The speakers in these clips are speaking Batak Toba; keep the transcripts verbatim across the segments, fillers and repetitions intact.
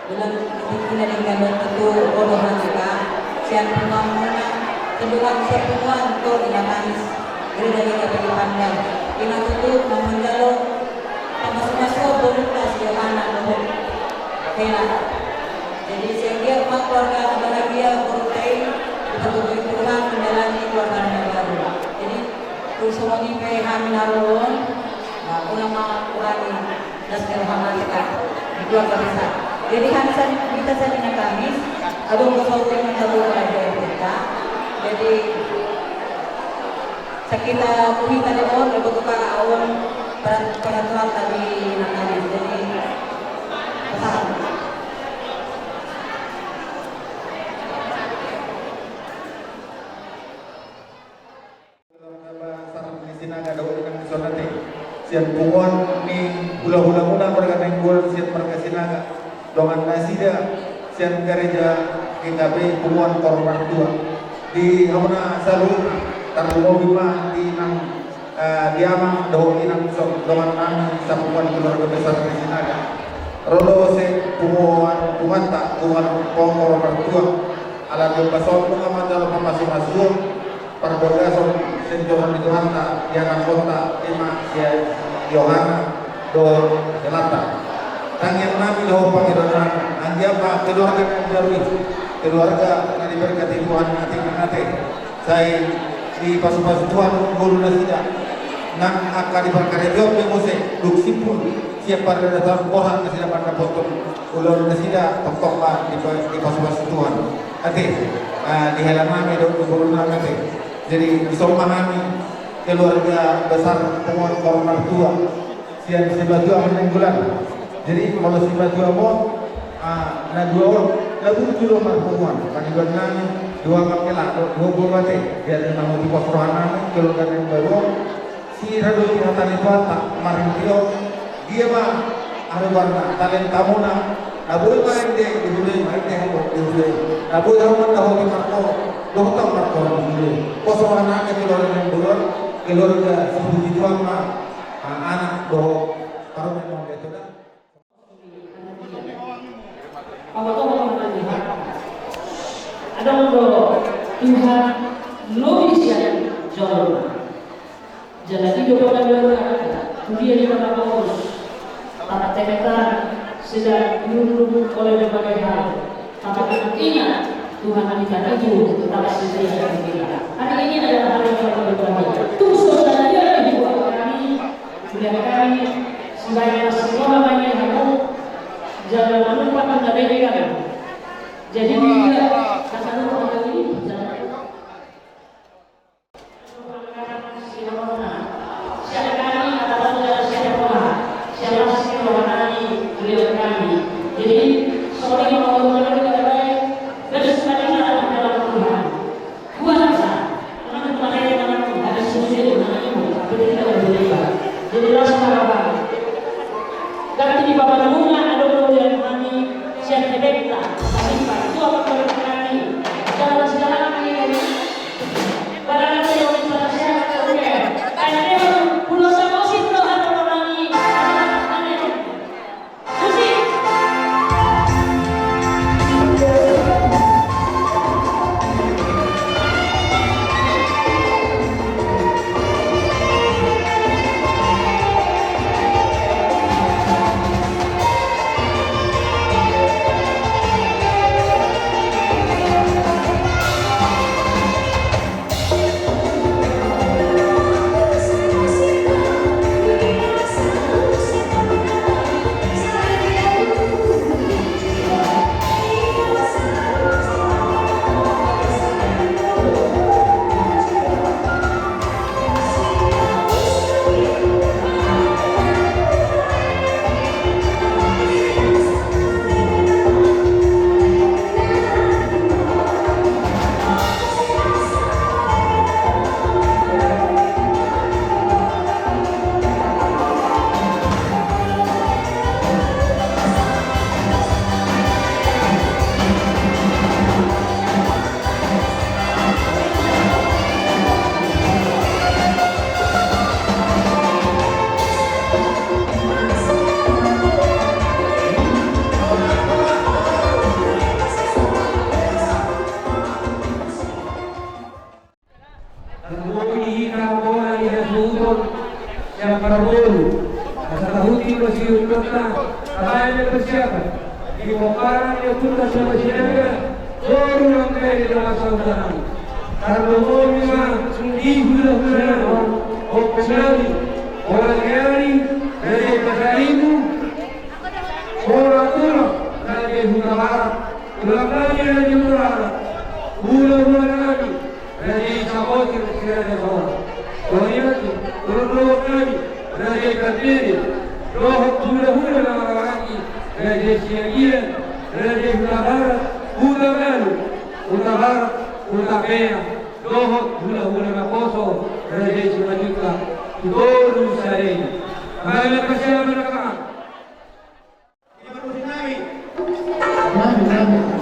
Dalam kepentingan yang kami tutu bodoh hati ka, sian punguan muna, kedua sian punguan tu ina Kamis, gereja G K P I Pandan. Ima tutu manjalo pamasumasuon borunta si Yohana dohot Hela. Jadi sian dia ma keluarga na bahagia, borunta i dipargogoi Tuhan menjalani keluarga na baru. Jadi tu songon i pe hami na ro on, nah, unang ma kurangi. Das ni roha ma hita di keluarga besar. Jadi hami sa, hita sa di ina Kamis, adong do saotik na tabo raja kita. Jadi sakita kuhita di on, ibu tukara on, peran, peraturan tadi ina Kamis. Jadi pesan. Keluarga besar ni Sinaga dohot inang dison ate. Sian punguan ni hulahula muna marga Nainggolan sian marga Sinaga. Dongan nasida sian gereja G K P I punguan Kormartua. Di hamuna saluhutna, tarlumobi ma di inang, eh, di amang dohot inang dison dongan nami sapunguan keluarga besar ni Sinaga. Ro do se punguan, punguanta, punguan Kormartua. Ala diomba songon nunga manjalo pamasumasuon, parbagason sian joro ni Tuhanta di anakkonta, ima si Yohana dohot Helanta. Tangiang nami dohot pangidoan nami, anggiat ma keluarga na baru i, keluarga na diberkati Tuhan ate, ate. Sai dipasupasu Tuhan ngolu nasida. Nang angka diparkarejohon be muse, dung simpul sian paradaton borhat nasida mandapothon ulaon nasida, tongtong ma dipa-, dipasupasu Tuhan. Ate, ah, di hela nami dohot di boru nami ate. Jadi dison ma hami keluarga besar punguan Kormartua sian simatua ma Nainggolan. Jadi molo simatua ma on, ah, na dua on, na burju do marpunguan. Pangidoan nami, dua ma hela dohot dua boru ate. Biar na mau dipos roha nami keluarga na baru on. Sira do di hata ni Tuhanta marhite on. Dia ma arubarna, talentamuna, na boi marende di hula i, marende hamu di hula i. Na boi hamu mandapot marko, dohot hamu marko di hula i. Pos roha nami keluarga na baru on, keluarga sipuji Tuhan ma, ah, anak dohot parumaen ma on, dia sudah. Adong do Tuhan lobi sian jolma. Jala i do panggabean tu dia di panggabean. Tapi ternyata sedang menunggu oleh berbagai hal. Tapi ingat, Tuhan kita itu tetap setia dengan kita. Hari ini adalah hari yang paling berbahagia. Tung so sadia dibuat kami, kuliah kami, sebagai mahasiswa namanya kamu, jangan lupa mengadaikan. Jadi dia akan lupa hari ini, jangan lupa. Jadi, sorry, kalau orang lain tidak baik, dan sebenarnya dalam Tuhan. Buat apa? Karena kemarin memang ada sendiri, memang ibu, tapi tidak boleh, Pak. Jadi, langsung apa? Ganti di Bapak Bunga, ada kemudian kami, siap dibekta, tapi Pak, itu apa kepada kami? Jangan sekarang ini, Di masiunta, tabaen persiapan di pomparan ni Ompunta Saba Sinaga, boru nang bere dongan sahuta nami. Tarlumobi ma di hulahula nami, ompung nami, Bola ni Ari, Raja i Pasaribu, Bola Tulang, Raja i Hutabarat, tulang nami Raja i Hutabarat, hulahula nami, Raja i Samosir, Raja i Samosir. Songon i ma tu tulang nami, Raja i Pardede, dohot hulahula na marhahamaranggi, Raja i Siagian, Raja i Hutabarat, Hutabalu, Hutabarat, Hutapea, dohot hulahula naposo, Raja i Simanjuntak, tu toru sadari. Mauliate ma di hamu.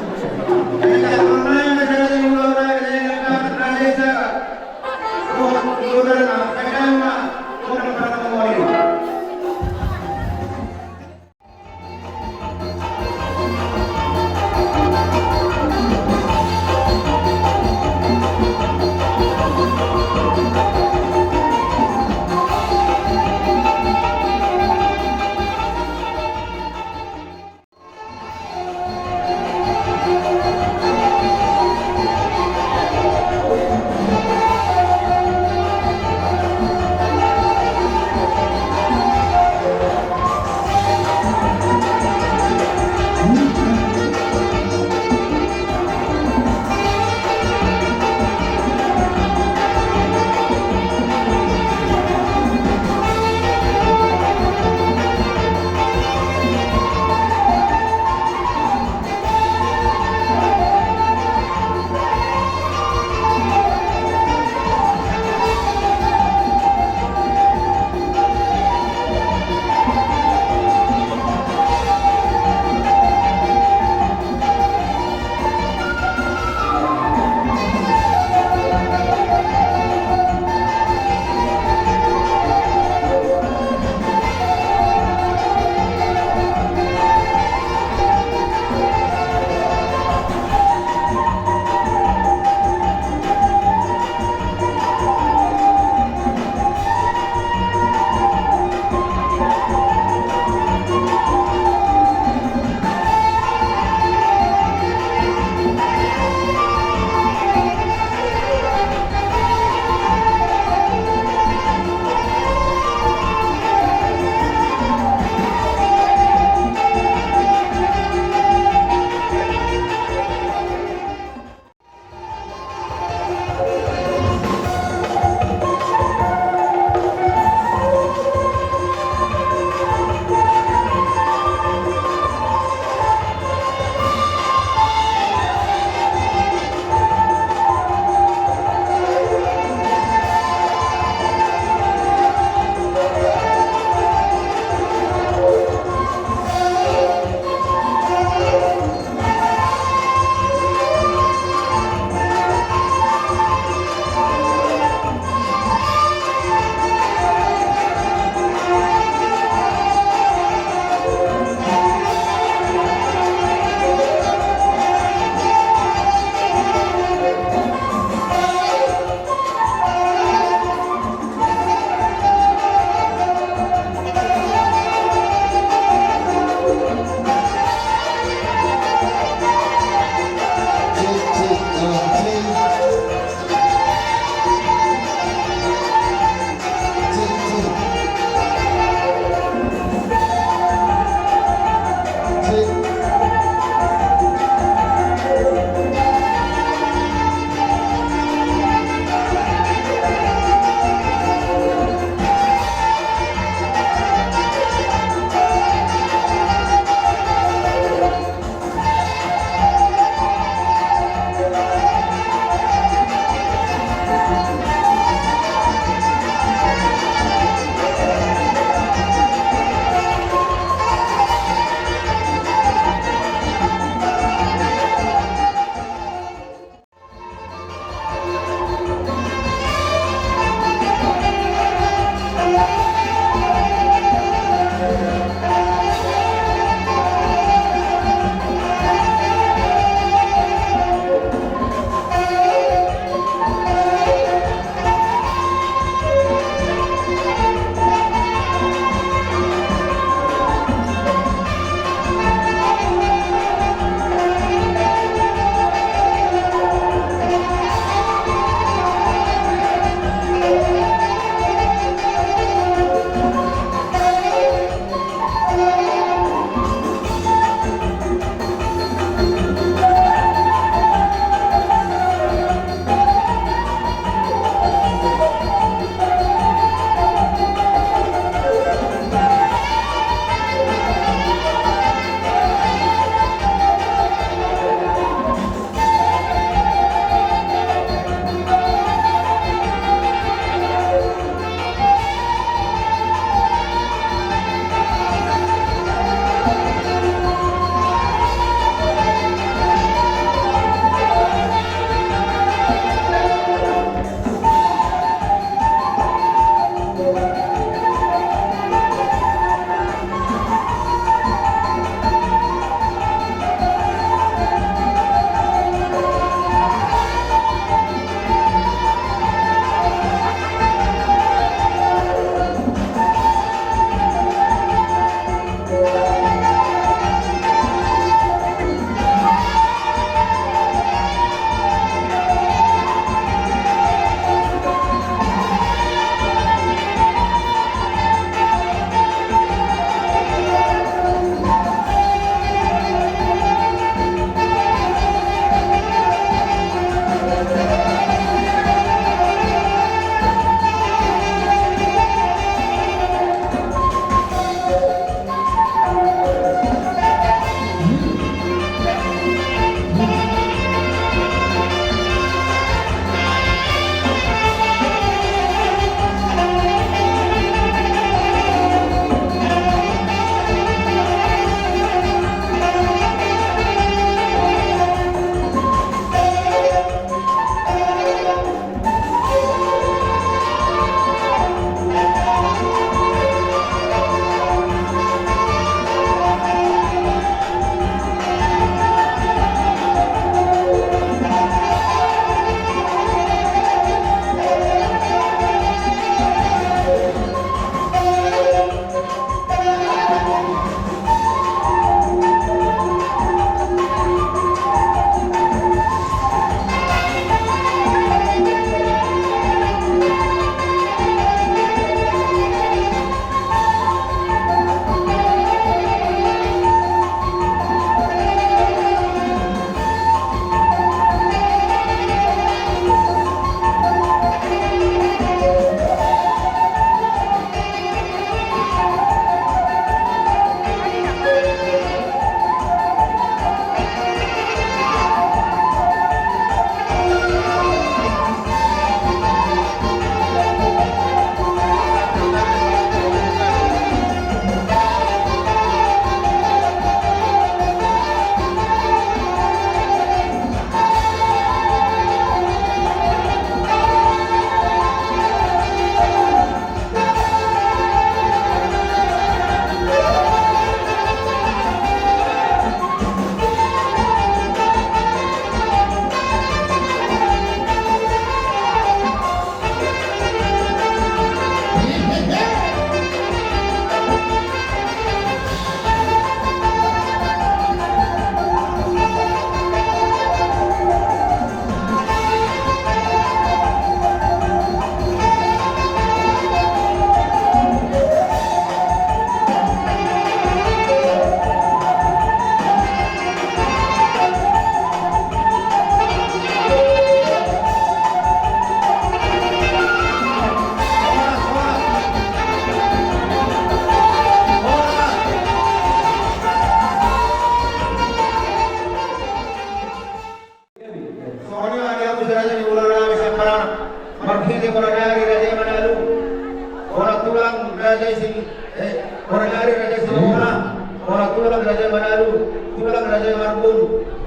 Raja i Manalu, tulang Raja i Marbun,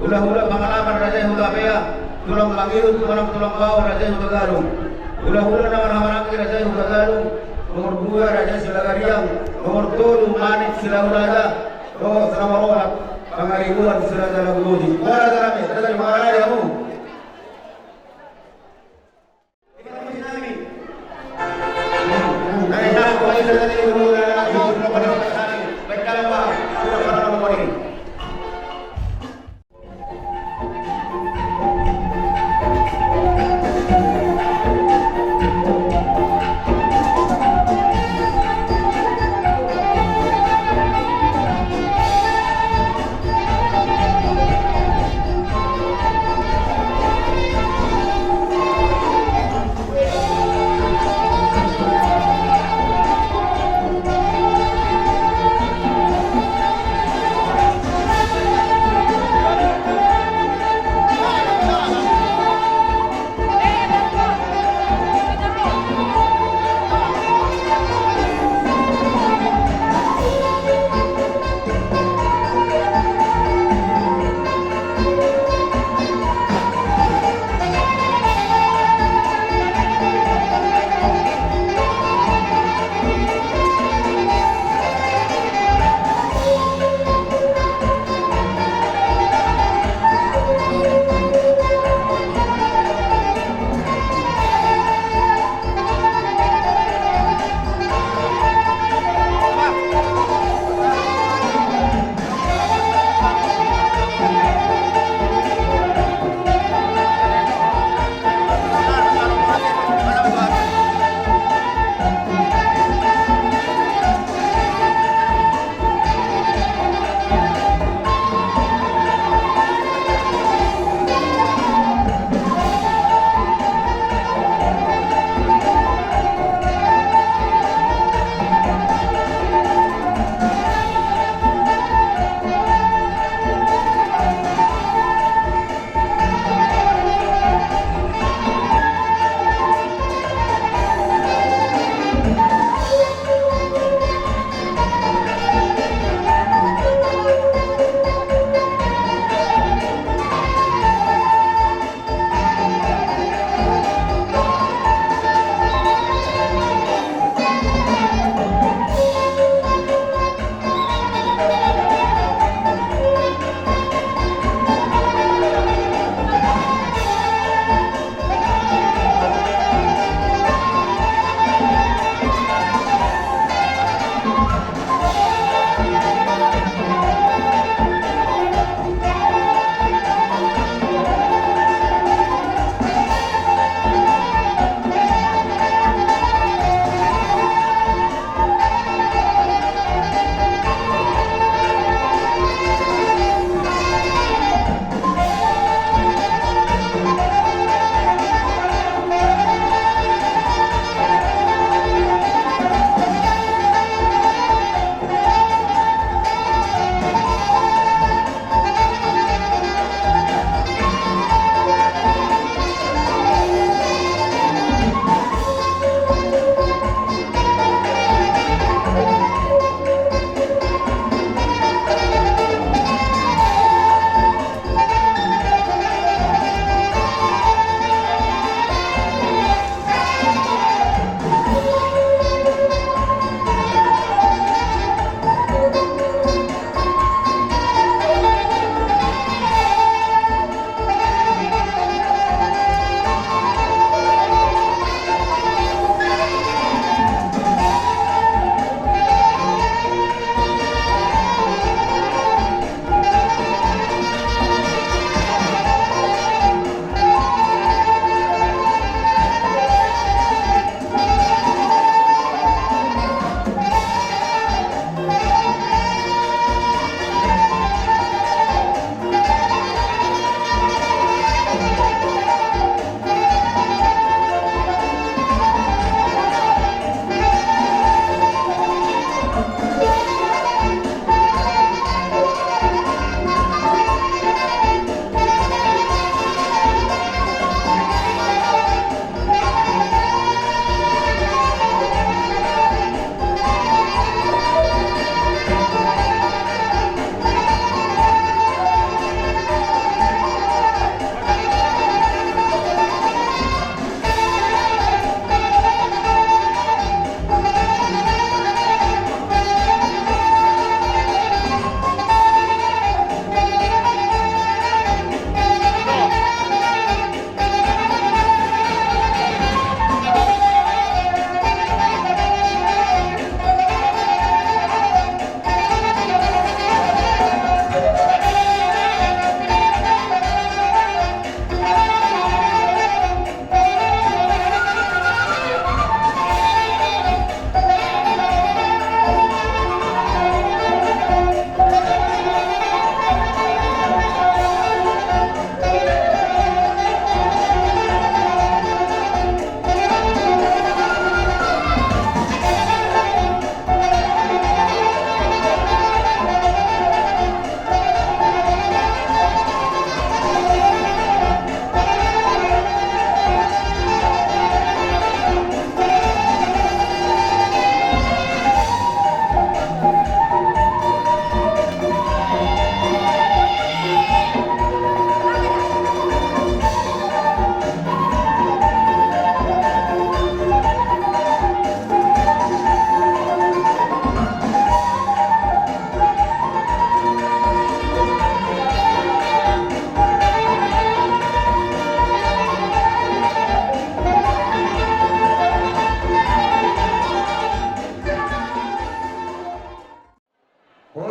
hulahula Pangalaman Raja i Hutapea, tulang Mangihut, tulang, tulang Bao Raja i Hutagalung, hulahula na marhahamaranggi Raja i Hutagalung, nomor dua Raja Sinagariang, nomor tolu Manik Sinaguraja, nomor sampulu opat Pangaribuan Siraja Laguboti. Boha raja nami, raja ni Pangalaman hamu.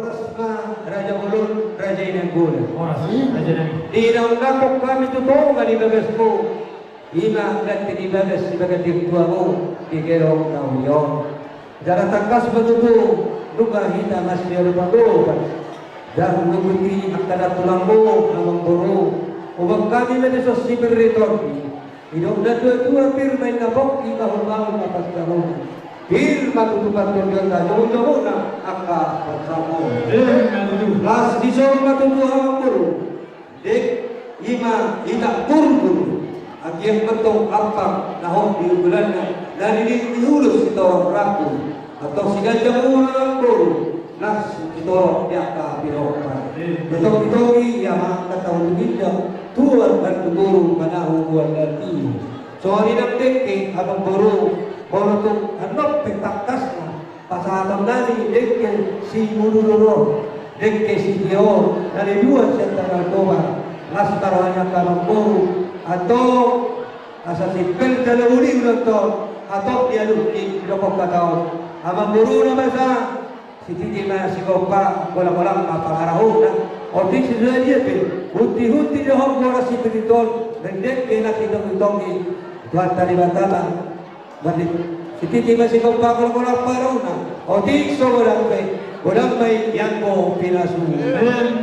Horas ma raja bolon, raja i Nainggolan. Horas, raja nami. Di naung nangkok hami tu tonga ni bagasmu, ima ganti ni bagas, ima ganti ni tuamu di gedong na uli on. Jala tangkas ma tutu nunga hita masiadopandopan. Ndang lupa i angka na tulangmu, amangboru. Umbahen hami ma dison sipir ni tondi. Didok natuatua, pir ma inna pongki, bahulbahul ma pansalongan. Pir ma tutu pansalongan, jomujomuna angka pansalongan. Pir ma tutu. Las dison ma tutu, amangboru. Dek, ima hita gurgur. Anggiat ma antong ampang na hot di unggulanna, na nilili ni ulos sitorop rambu. Antong siganjang ulaon boru, nang sitorop di angka pinompar. Betok-betoki ia ma angka tahu tu ginjang, tuan bantu boru manahu buan dati. Songon i nang dengke, amangboru, molo tung annon pe tangkasna pasahatonnami dengke Simanjujung, dengke Sitio, na nibuat sian Danau Toba, las ma roha ni angka amangboru, antong asa simpel jala uli ulaon on, antong dialupki didok hata on. Amangboru na basa, sititi ma sigompa, golang-golang ma pangarahutna. Otik sisuda dia pe, hunti-hunti do hot boras sipir ni tondi, mendengke nang sitonggi-tonggi. Tuhanta Debata ma, mandi, sititi ma sigompa, golang-golang pangarahutna. Otik so godang pe, godang ma i di angka pinasuna.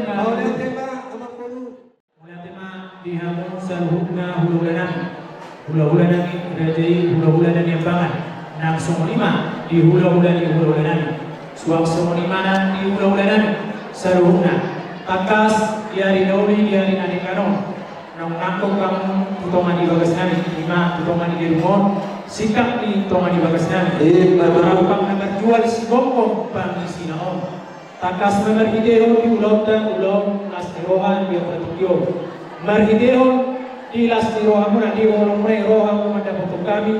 Mauliate ma, amangboru. Mauliate ma di hamu saluhutna hulahulanami. Hulahulanami raja i, hulahulanami ambangan. Nang songon i ma di hulahula ni hulahulanami. Suang songon i ma nang di hulahulanami saluhutna. Tangkas di ari na uli, di ari na denggan on, naung nangkok hamu tu tonga ni bagasnami, ima tu tonga ni gedung on, singkat ni tonga ni bagasnami. Ima tutu. Marhampang na marjual sigomgom pangisina on. Tangkas ma marhitehon di ulaonta, ulaon las ni roha di angka tingki on. Marhitehon di las ni rohamuna, di holongmuna i roha mandapothon hami,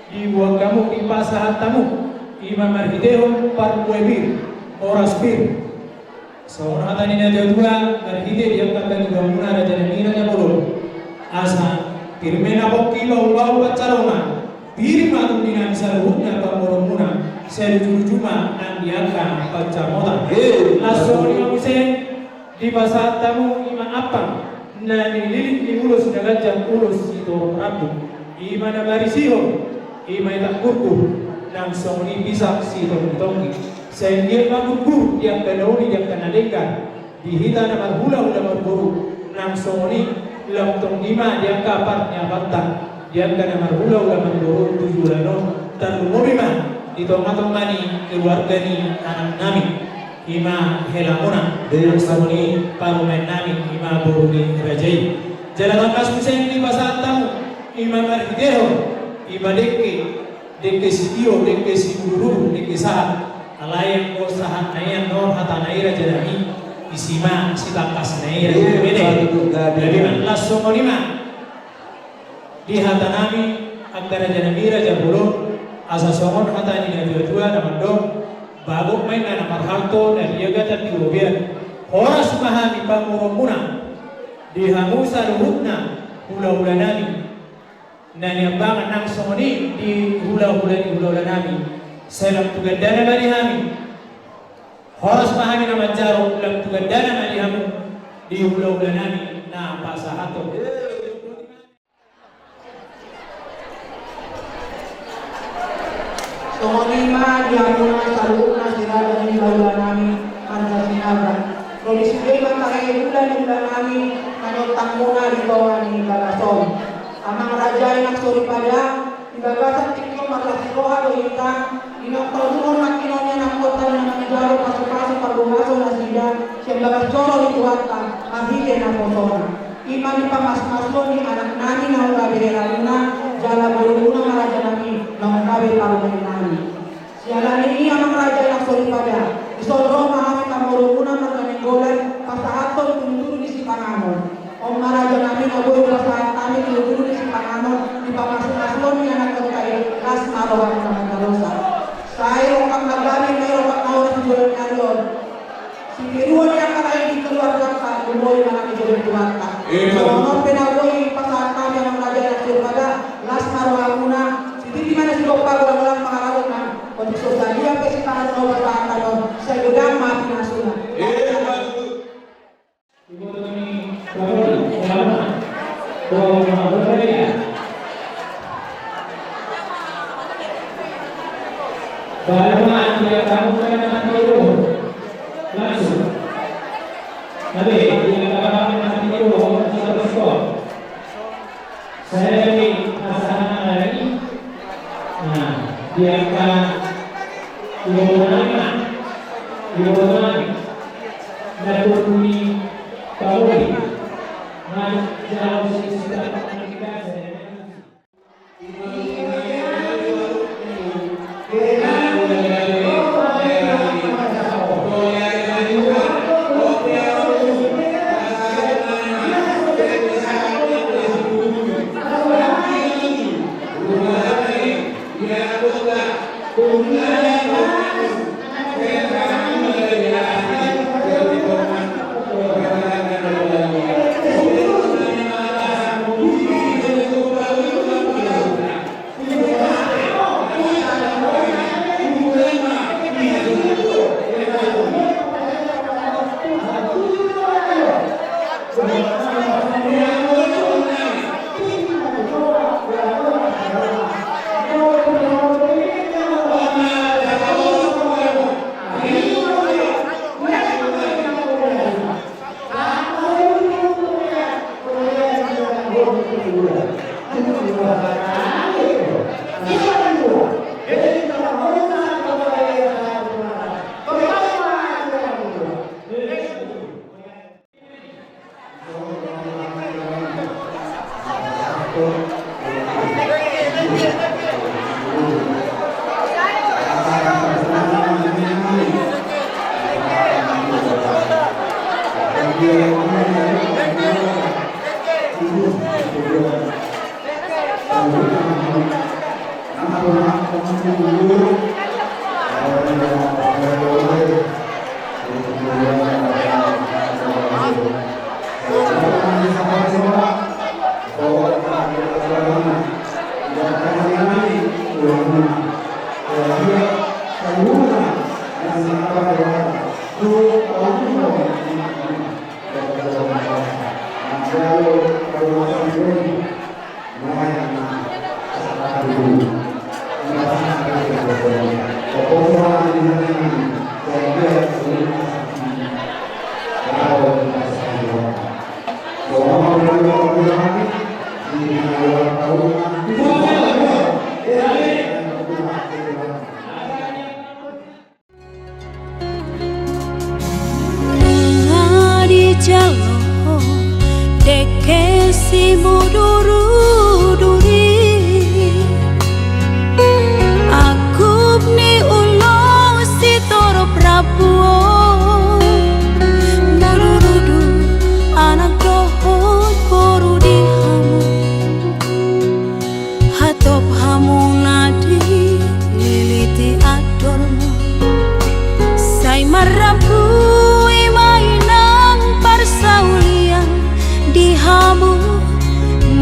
dibuat hamu, dipasahat hamu, ima marhitehon parbue pir, boras pir. Songon hata ni natuatua, marhite di angka pangidoanmuna raja nami, raja bolon. Asa pir ma inna pongki, bahulbahul pansalongan. Pir ma tondinami saluhutna, pamoruonmuna, sai luju-luju ma nang di angka pansamotan. Las songon i ma muse, dipasahat hamu ima ampang na nilili ni ulos na ganjang, ulos sitorop rambu. Ima na marisihon, ima itak gurgur, nang songon i pisak sitonggi-tonggi. Sai anggiat ma gurgur di angka na uli, di angka na denggan. Di hita na marhulahula marboru, nang songon i, lam tonggi ma di angka parniapanta, di angka na marhulahula marboru tu joloan on, tarlumobi ma di tonga-tonga ni keluarga ni anaknami, ima helamuna, nang songon i parumaennami, ima boru ni raja i. Jala tangkas muse dipasahat hamu, ima marhitehon, ima dengke, dengke sitio, dengke siurudur, dengke sahat. Alai anggo sahatna i annon, hatana i raja nami, disi ma sitangkasna i, raja nami. Gabe ma las songon i ma di hatanami angka raja nami, raja bolon, asa songon hata ni natuatua na mandok, bagot ma inna na marhalto, na dia gata di robean. Horas ma hami pamoruonmuna di hamu saluhutna hulahulanami. Na niambangan nang songon i di hulahula ni hulahulanami. Sai lam tu gandana ma di hami. Horas ma hami na manjalo, lam tu gandana ma di hamu, di hulahulanami na pasahathon. Songon i ma di hamuna saluhutna siraja ni hulahulanami, marga Sinaga. Ro di sude ma tahe hula ni hulanami, na niontangmuna di tonga ni bagas on. Amang raja i nang soripada, di bagasan tingki on marlas ni roha do hita, di naung tauluhon nangkiningan ni anakkonta na manjalo pasupasu pargogason nasida, sian bagas joro ni Tuhanta, marhite naposona. Ima dipamasumasuhon ni anaknami naung gabe helamuna, jala borumuna ma raja nami, naung gabe parumaennami. Siala ni i amang raja i nang soripada, dison ro ma hami pamoruonmuna marga Nainggolan, pasahathon tudutudu ni sipanganon. On ma raja nami na boi pasahat hami tudutudu ni sipanganon, dipamasumasuhon ni anakkonta i, las ma rohamuna mandapothon. Sai rongkap na gabe, sai rongkap na horas di joloan ni ari on. Sitiruon ni angka na i di keluarganta, lumobi ma nang di joloan ni Tuhanta. Songon on pe na boi pasahat hami amang raja i nang soripada, las ma rohamuna, sititi ma na sigompa, golang-golang pangarahutna. Otik so sadia pe sipanganon na hupasahat on, sai godang ma pinasuna. Tapi, di angka pasangan nanti itu, satu skor. Saya dari pasangan lagi. Nah, di angka dua puluh lima. Dua puluh lima. Nah, dua puluh lima. Nah, jauh sih, sudah pernah kita, saya Nunga dijalo dengke simuduruduri, angkup ni ulaon sitorop rambu on, na rurudu anak dohot boru di hamu. Hatop hamu na dililiti andormu, sai marrambu i ma inang parsaulian di hamu,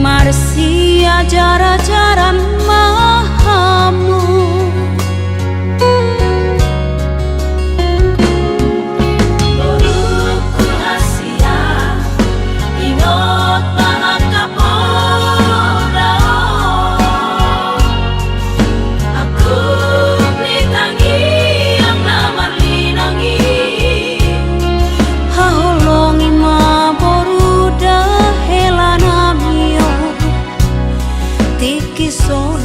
marsiajarajaran ma hamu. Ingot ma angka poda on, angkup ni tangiang na marlinang i. Haholongi ma boruda hela nami on, tingki son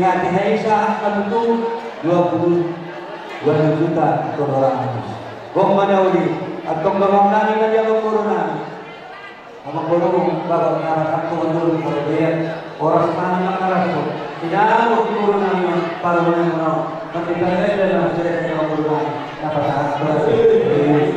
Hati na isa angka tutu dua puluh dua juta dolar. Gok ma na uli, antong gok ma na uli, na dia gok ma na uli. Amang boru, bapak na rasa tu boru, kalau dia, horas tangan na rasa. Tidak mau di boru nami, baru nami mau. Nanti kalau dia dah sudah dia boru nami, dapat syarat berat.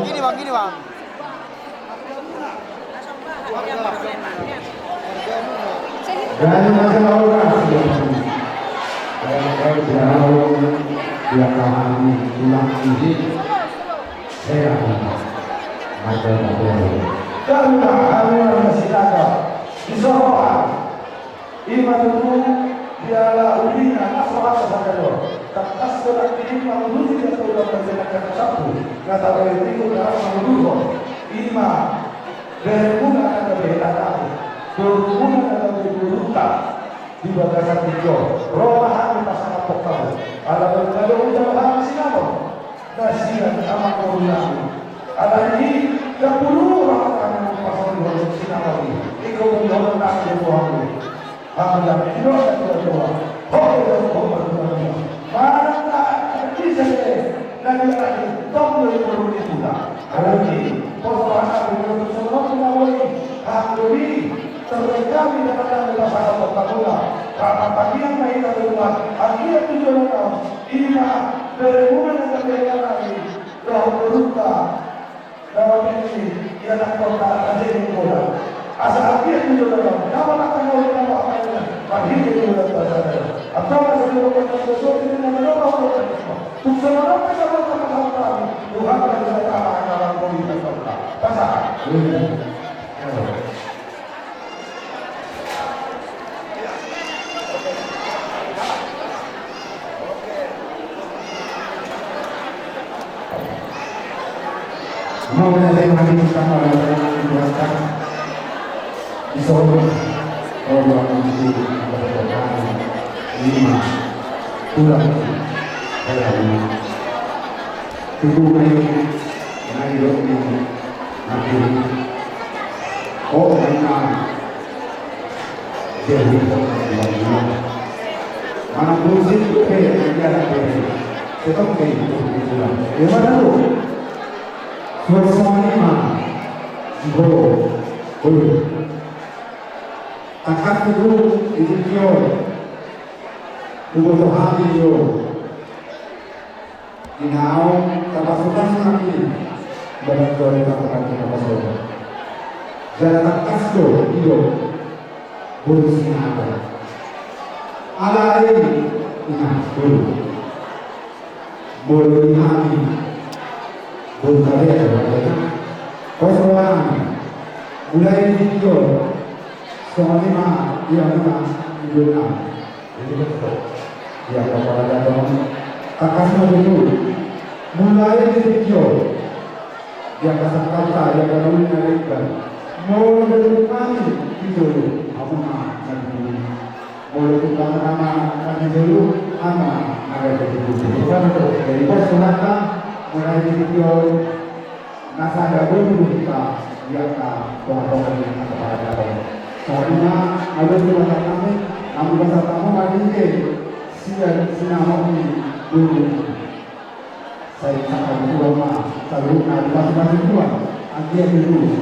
Gini, Bang, gini, Bang. Jadi, macam apa, Bang? Dia kami tulang ini. Saya, macam apa? Karena kami orang masih ada di Sokoa. Ima tutu diala ulina na so hata sadari on. Tangkas do nang di i manguduti angka ulaon na sampulu na tabahen i tu dalan mangudurhon. Ima beremuna na gabe hata nami, borumuna na gabe borunta di bagasan tingki on. Ro ma hami pasangaphon hamu. Ala baen ma do hujalo hami sinamot. Na sian amang boru nami. Alani i, dapulu roha nami pasaulihon sinamot i. Ingkon boi holong nami do tu hamu. Hamu nami didok na tuatua. Ho do didok ho martua-tua. Manang na bisa be na dialani tong do i boru ni tulang. Alani i, pos roha nami do tu songon on do na boi. Hamu do i, terlebih kami dapat nami pasangaphon hamuna. Rap martangiang ma hita tu Tuhan. Anggiat tu joloan on. Ima beremuna na gabe hata nami, dohot borunta na mangihut i, ianakhonta na jadi bola. Asa anggiat tu joloan on, nama na tanggal nama akalnya, marhite joloan pasangan. Antong asa joloan pasangan, joloan pasangan. Tung songon on pe joloan pasangan kami, Tuhan kan sudah tahan dalam komunitas kita. Pasangan. Mau na saya mati kita pada Tuhan. Di sana, oh, Tuhan, itu ada kota lima, pulang, saya lima. Tubuh kayu, naik roti, makin. Oh, enak. Jadi, mana musik tu, eh, yang dia nak beri. Tetap kayak itu, gitu lah. Ya, mana tu? Suasana lima. Bro. Bro. Tangkas tutu, itu kion. Tubuh tu hati, yo. Di na ahu, tapasupasu nami, badan jolma tapasupasu. Jala tangkas do, i do, boru Sinamot. Alai, i na, boru. Boru ni hami, boru Kabean, boru Kabean. Pos roha nami, mulai di tingki on, songon i ma, ia ma, i do na. Jadi betul. Ia, bapak ada dong. Tangkas ma tutu. Mulai di tingki on. Ia, kasangkapta, ia, kanauli na denggan. Molo betul kami di jolo, hamu ma na di jolo. Molo tu kami nama na di jolo, hamu ma na di jolo. Bukan tu, jadi pos rohanta, mulai di tingki on. Na sada boru do hita, di angka tongatonga ni angka paradaton. Songon i ma, adong do hata nami, nami pasahat hamu marhite sian sinamot ni boru. Sai sangkap Tuhan ma, saluhutna dipasupasu Tuhan, anggiat tutu.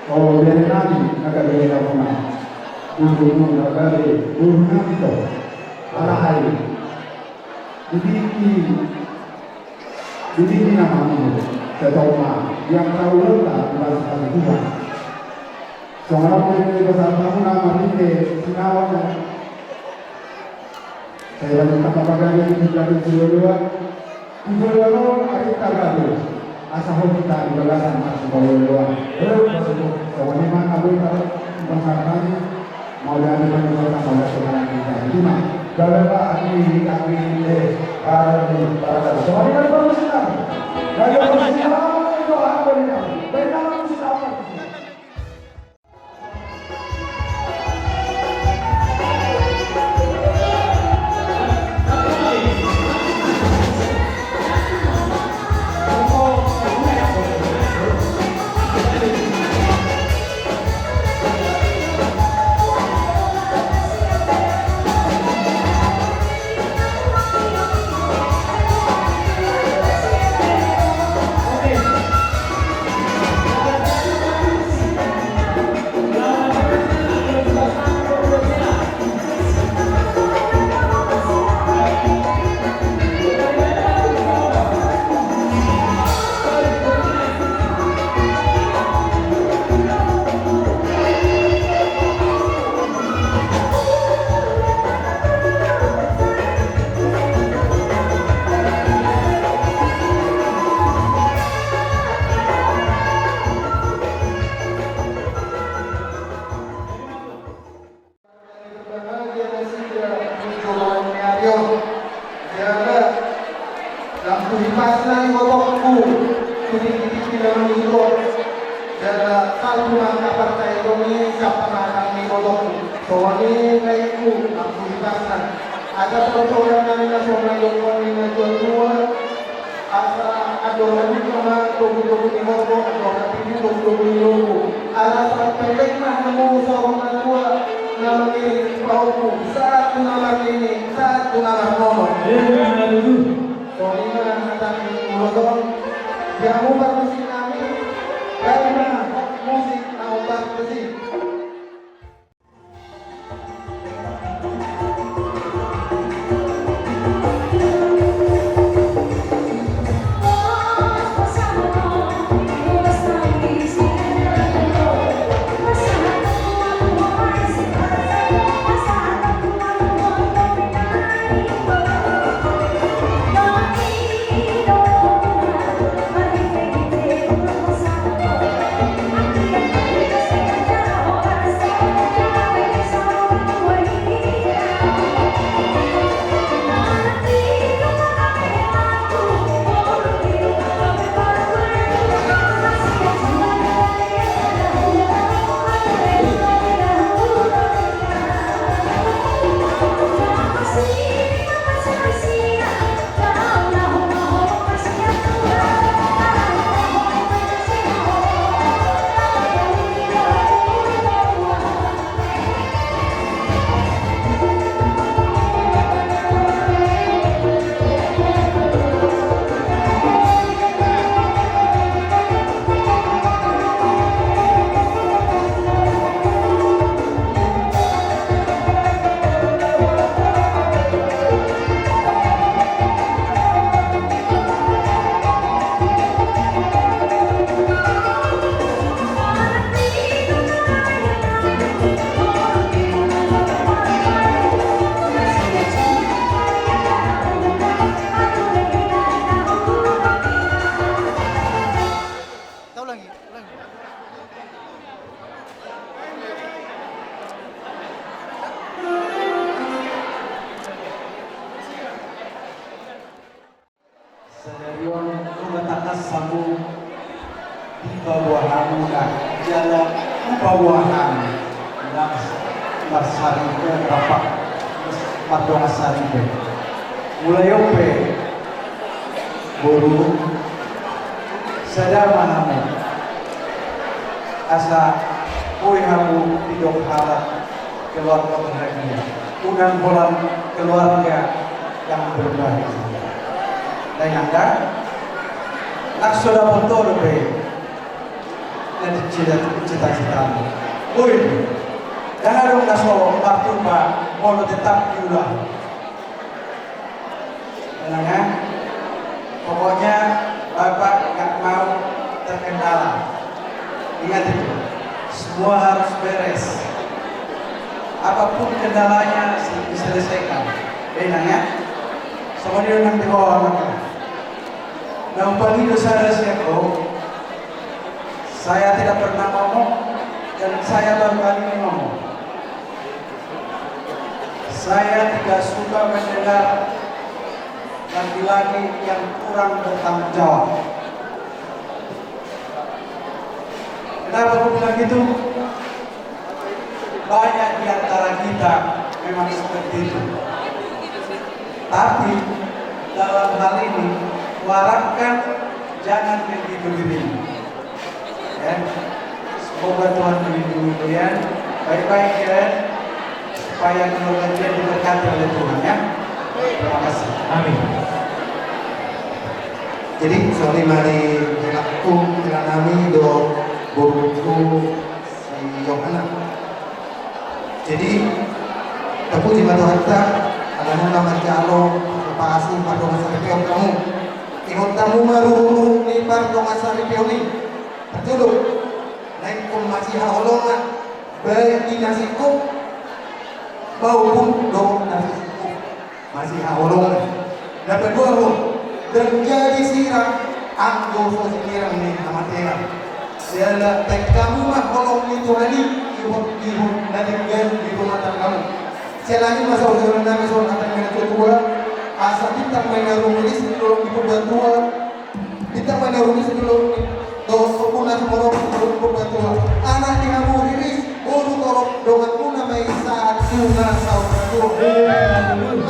O, bere nami, na gabe hamuna. Boru nami, na gabe boru nami do. Alai. Di tingki Di tingki na mangihut, tetap ma, di angka ulaonta, dipasupasu Tuhan. Songon on pe, di pasahat hamu na marhite sinamot. Sai bani angka pagabe di tingki sian joloan. Di joloan on, arinta gabe. Asa hot hita di bagasan marsipaolooloan. Hei, basuh, songon i ma, abu, ita, pasahat nami. Mauliate ma di Tuhan, mauliate ma di Tuhan. Ima, gabe ma di kami, eh, para di, para di. Songon i ma di parmusik nami. Gabe parmusik nami, Tuhan, beri nami. Beri nami musik nami. Berbahagia nasida di joloan ni ari on. Jala, lam tu hipasna ibotongku, tu tingki-tingki na mangido. Jala, salpu ma angka parsahiton i sian pamatang ni ibotongku. Songon i laengku, lam tu hipasna. Asa parsahiton nami na songon na didok ni na tua-tua. Asa andor halumpang ma togu-togu ni horbo, andor hatiti togu-togu ni lombu. Asa salpu pendek ma hamu saur matua na mangiring pahompu, sahat tu na marnini, sahat tu na marnono. Songon i ma hata ni mulaton. Di hamu parmusik nami, baen ma musik na hombar tusi. Sadari on nunga tangkas hamu dipaboa hamu na jala hupaboa hami na marsaripe, rap ma mardongan saripe. Mulai on pe, boru, sada ma hamu asa boi hamu didok halak keluarga bahagia. Unang holan keluarga yang berbahagia. Lae nangkin, nang so dapot ho dope na dicita-citamu. Boi, ndang adong na so martumpak molo tetap diula. Tenang ya. Pokoknya Bapak nggak mau terkendala. Ingat itu, semua harus beres. Apapun kendalanya diselesaikan. Tenang ya. Songon i do nang di bawah mata. Na umpama do sada sian ho, saya tidak pernah ngomong dan saya baru kali ini ngomong. Saya tidak suka mendengar laki-laki yang kurang bertanggung jawab. Kenapa aku bilang gitu? Banyak di antara kita memang seperti itu. Tapi dalam hal ini, kuharapkan jangan begitu dirimu. Ya. Semoga Tuhan melindungi kalian. Baik-baik ya. Supaya keluarga kalian diberkati oleh Tuhan ya. Terima kasih. Amin. Jadi, songon i ma di hela, hela nami dohot borungku si Yohana. Jadi, tapuji ma Tuhanta, ala nunga manjalo pasu pardongansaripeon hamu. Ingot hamu ma ruhurhur ni pardongansaripeon i. Parjolo, na ingkon masihaholongan, baik di na singkop maupun dohot na so singkop. Masihaholongan. Na paduahon, ndang jadi sirang anggo so sinirang ni hamatean. Jala baen hamu ma holong ni Tuhan i, ihut, ihut na denggan di rumah tanggamu. Siala ni i ma saur-saur nami songon hata ni natuatua, asa bintang ma na rumiris di dolok ni Purbatua, bintang ma na rumiris di dolok ni, dohot sombuna sumorop di dolok ni Purbatua. Anak ni hamu riris, boru torop, donganmuna ma i sahat tu na saur matua.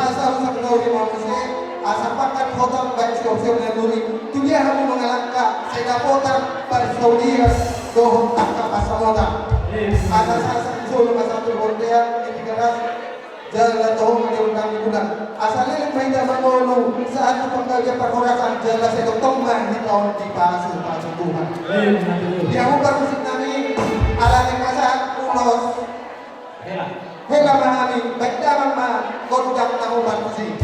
Asa husangkauri ma muse, asa pangkat hotang baen siop-siop na duri. Tu dia hamu mangalangka, sai dapotan parsaulian dohot angka pansamotan. Asa sahat tu solu ma sahat tu bontean, di Tigaras. Jala toho ma di rondang ni bulan. Asa leleng ma hita mangolu sahat tu panggabean parhorasan, jala sai tongtong ma hita on dipasupasu Tuhan. Amin. Di hamu parmusik nami, ala naeng pasahat ulos. Hela. Hela ma hami, baen damang ma gondang na huparmusik.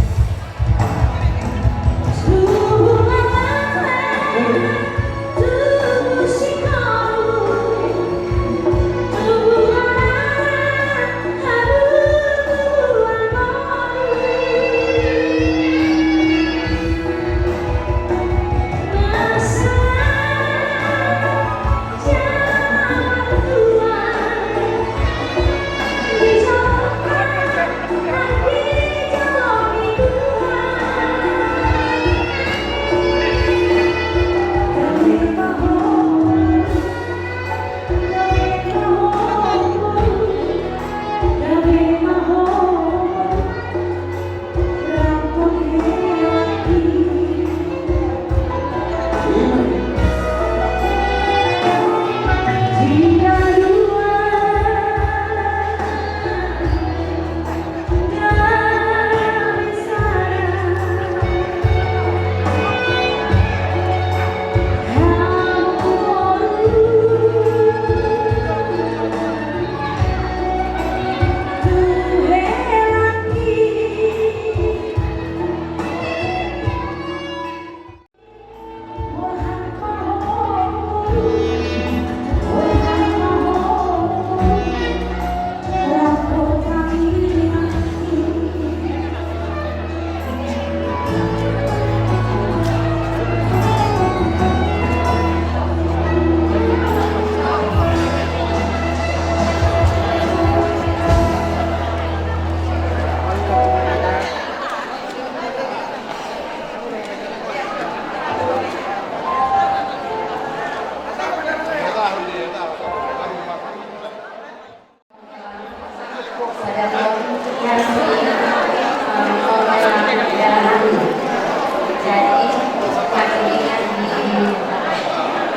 Jadi, hadirin di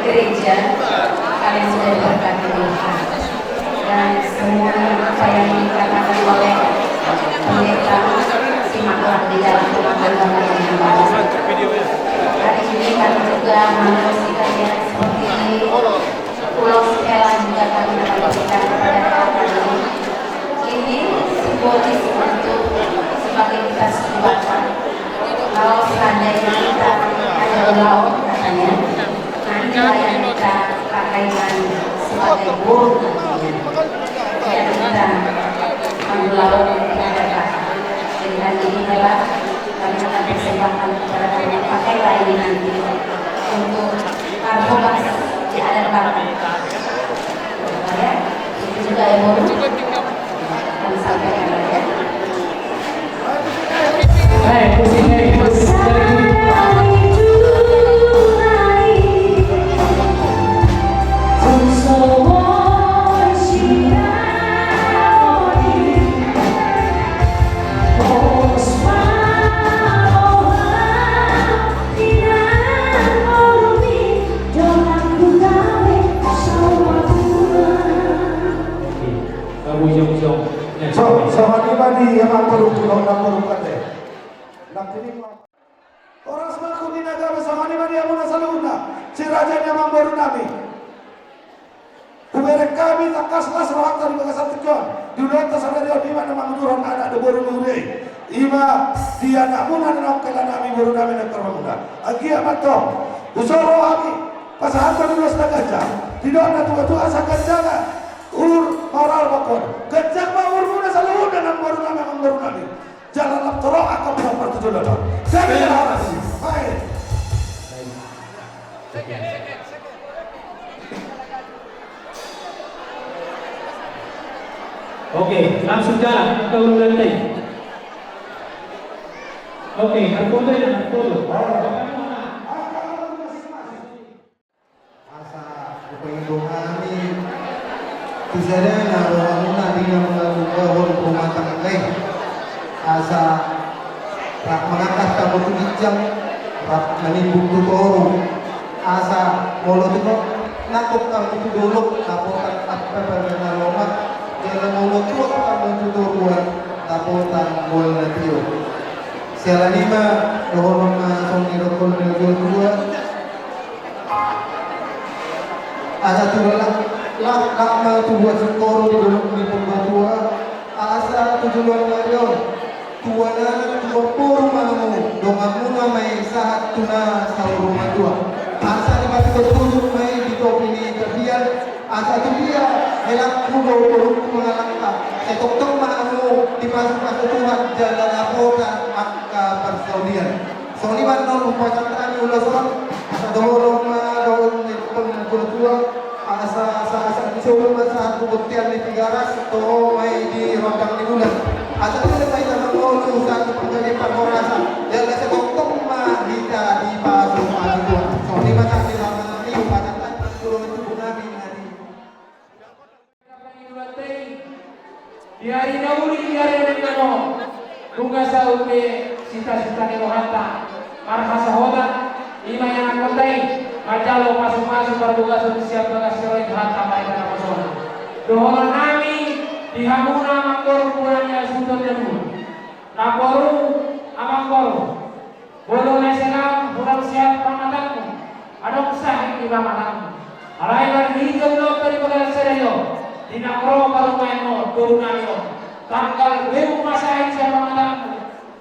gereja, kalian sudah diberkati Tuhan. Dan semua apa yang dikatakan oleh pendeta, simaklah di dalam rumah tangga kalian yang baru. Hari ini kami juga mengurusi kalian seperti ulos hela juga kami bagikan kepada kalian. Ini simbolis untuk sebagai kita sebagai, kalau seandainya kita ada ulaon katanya, nanti yang kita pakaikan sebagai burung nantinya. Biar kita mengulaon tidak ada apa-apa. Jadi nanti inilah kami akan persembahkan kepada kalian, pakailah ini nanti. So, songon i ma di amangboru, songon i ma di amangboru nami. Horas ma hami na gabe, songon i ma di hamuna saluhutna, si raja ni amangboru nami. Hubereng hami tangkas las rohanta di bagasan tingki on, di ulaonta sadari on, i ma na manguduhon anak dohot boru ni huria i. I ma di anakmuna na naung hela nami, boru nami, na tarmamuna. Anggiat ma antong hujolo hami pasahathon ulos na ganjang. Didok na tua-tua asa ganjang ma umur, maror ma hon. Ganjang ma umurmuna saluhutna, amangboru nami, amangboru nami. Jala lam torop angka na parjolo. Jadi, horas. Baik. Oke, langsung jalan ke ulang lantai. Oke, harus foto ya, harus foto. Asa hupangido hami tu sadana rohamuna di na mangalangka rumah tangga i. Asa rap mangangkat hamu tu ginjang, rap manimbung tu toru. Asa molo tung nangkok hamu tu dolok, dapotan ampe pe na lomak, jala molo tuat hamu tu toruan, dapotan mual na tio. Siala ni i ma dohonon na songon na nidok ni natuatua. Asa tu laklak, laklak ma tubuan singkoru di dolok ni Purbatua. Asa tu joloan ni ari on, tubuan anak tubuan boru ma hamu, donganmuna ma i sahat tu na saur matua. Asa dipatutup ma i di topi ni tapian. Asa tu dia, helangku dohot borungku mangalangka, sai tongtong ma hamu dipasupasu Tuhan jala dapotan angka parsaulian. Songon i ma annon hupasahat hami ulos on, asa dohonon ma dohot ni natuatua, asa, asa, asa, asa, asa, asa, asa, asa, asa, asa, asa, asa, toho ma i di rondang ni bulan. Asa tu dia ma hita mangolu sahat tu panggabean parhorasan, jala sai tongtong ma hita dipasupasu Tuhan. Songon i ma sahat di rama ni hupasahat hami, mangolu tubu nami nari. Di ari na uli, di ari na denggan on, nunga saut be sitasita ni rohanta marhasahotan, i ma ianakhonta i, manjalo pasupasu parbagason sian bagas ni roha ni Tuhanta, marhite naposona. Dohonon nami di hamuna amangboru, muna ni hasuhuton na dua. Namboru, amangboru. Molo na selang hurang sehat pangatanmu, adong sahit di pangatanmu. Alai marhite ulaonta di bagasan sadari on, di na ro parumaenmon, boru nami on, tanggal beu ma sahit sian pangatanmu,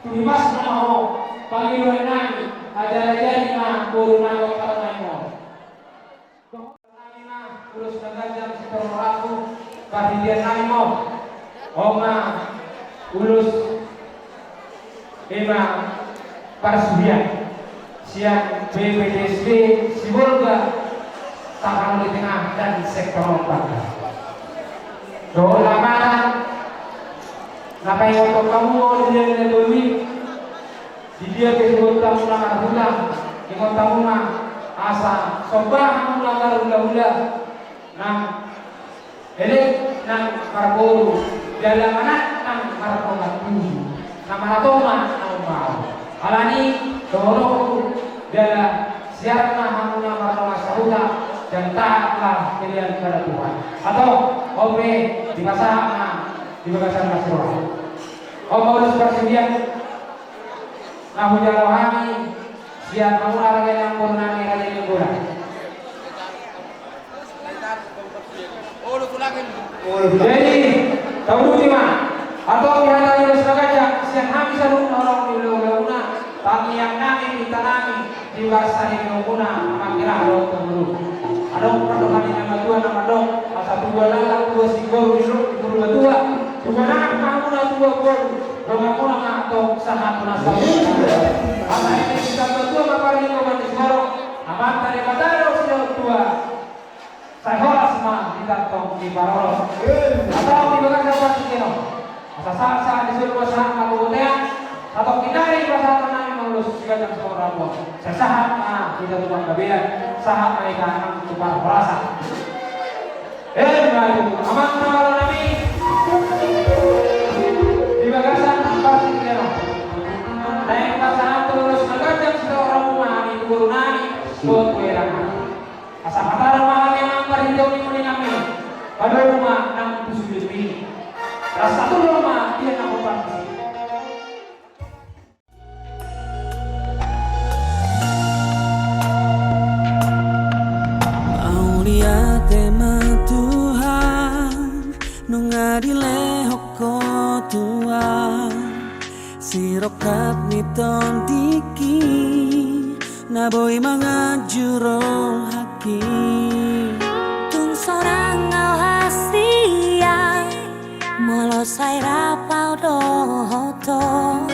tu hibasna ma ho, pangidoan nami, ajari-ajari ma boru nami on parumaenmon. Nami ma ulos na ganjang sitorop rohangku, parhitean nami ma on. On ma ulos, i ma parsuhian sian B P J S B Sibolga, Tapanuli Tengah dan sektor Lombok. Dohot lamaran na paingothon hamu on di ari na tolu i. Di dia pe siboto muna marhula, ingot hamu ma asa somba hamu na marhulahula, nang elek nang marboru, jala manat nang mardongan tubu, na marato ma na umbaon. Alani dohononku, jala sian ma hamu na mardongan sahuta, jala taatlah kalian pada Tuhan. Atau on pe dipasahat ma di bagasan las roha. On ma ulos parsuhian na hujalo hami sian hamuna raja ni amangboru nami, raja ni amangboru. Jadi tauduti ma, atau di hata ni ulos na ganjang sian hami saluhutna, holong ni hulahulamuna, tangiang nami, pinta nami, di bagasan ni hamuna, amang hira dohot amangboru. Adong pardohan ni natuatua na mandok, asa tubuan anak tubuan singkoru di Purbatua, tubuan anak ma hamuna tubuan boru, donganmuna ma antong sahat tu na saur. Asa eme di natuatua ma parlinggoman ni singkoru, Amanta Debata do sinatua. Sai horas ma hita antong diparorot. Antong di bagasan partingkian on, asa Sahat-sahat di solu ma sahat ma tu bontean. Satongkin nari pasahaton nami ma ulos siganjang sitorop rambu. Sai sahat ma hita tu panggabean, sahat ma hita nang tu parhorasan. Emma tutu, amang na malo nami. Di bagasan partingkian on, naeng pasahathon ulos na ganjang sitorop rambu ma hami tu boru nami, dohot tu era nami. Asa patarang ma hami nang marhite on, muli nami padomu ma nang tu sude-sude i. Rasa tulur ma dia na hotang disi. Mauliate ma Tuhan, nunga dilehon Ho Tuhan sirongkap ni tondingki, na boi manganju rohangki. Tung sonang au hasian, molo sai rap au dohot Ho.